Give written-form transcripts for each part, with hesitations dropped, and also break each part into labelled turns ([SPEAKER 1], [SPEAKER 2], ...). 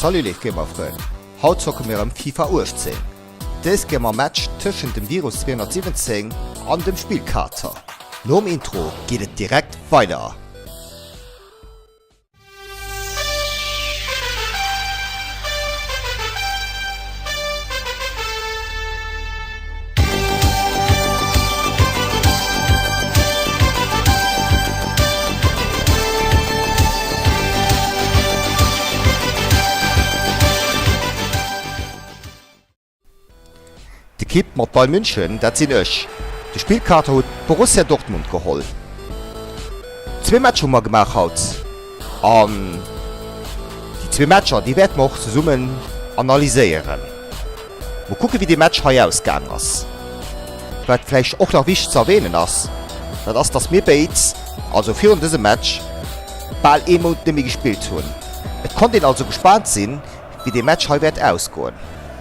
[SPEAKER 1] Salut léif Gamerfrënn, haut zocke mir erëm FIFA 18. Dës Kéier mam Match tëschent dem Virus 217 an dem Spillkater. Nom Intro geet et direkt weider. D'Ekipp mat Bayern München, dat sinn ech. De Spillkater huet Borussia Dortmund geholl. Zwee Matcher hu mer gemaach haut an déi zwee Matcher, déi wäerte mer och zesummen analyséieren. Mol kucke wéi dee Match hei ausgaang ass. Wat vläicht och nach wichteg ze erwähnen ass, dat ass dass mir béid, also virun dësem Match, bal ee Mount net méi gespillt hunn. Et konnt een also gespaant sinn wéi dee Match hei wäert ausgoen.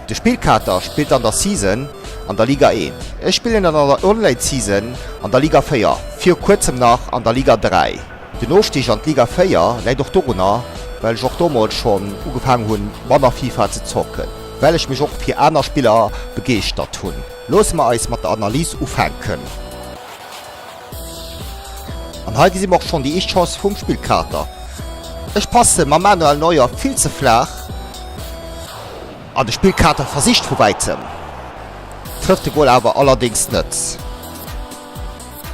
[SPEAKER 1] De Spillkater spillt an der Season an der Liga 1, ech spillen an der Online Season an der Liga 4, viru kuerzem nach an der Liga 3. Den Ofstig an d'Liga 4 läit och dorunner, well ech och domols schonn ugefaangen hunn manner FIFA ze zocken, well ech mech och fir aner Spiller begeeschtert hunn. Loosse mer eis mat der Analys ufänken. An hei gesi mer och schonn déi éischt Chance vum Spillkater. Ech passe mam Manuel Neuer vill ze flaach an de Spillkater versicht vu wäitem, trëfft de Gol awer allerdéngs net.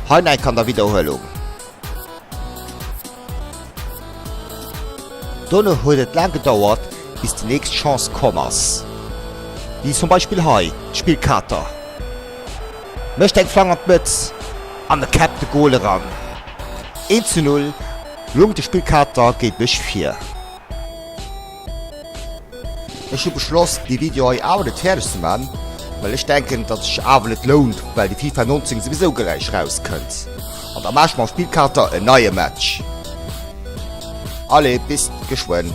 [SPEAKER 1] Hei nach eng Kéier an der Widderhuelung. Dono huet et laang gedauert bis déi nächst Chance komm ass. Wéi zum Beispill hei, d'Spillkater mécht eng Flank an d'Mëtt an e käppt de Gol eran. 1 zu 0 loung de Spillkater géint mech vir. Ech hu beschloss dee Video hei awer net fäerdeg ze man, well ech denken datt et sech awer net lount, well de FIFA 19 souwisou gläich raus kënnt. An da maache ech mam Spillkater en neie Match. Allez bis geschwënn.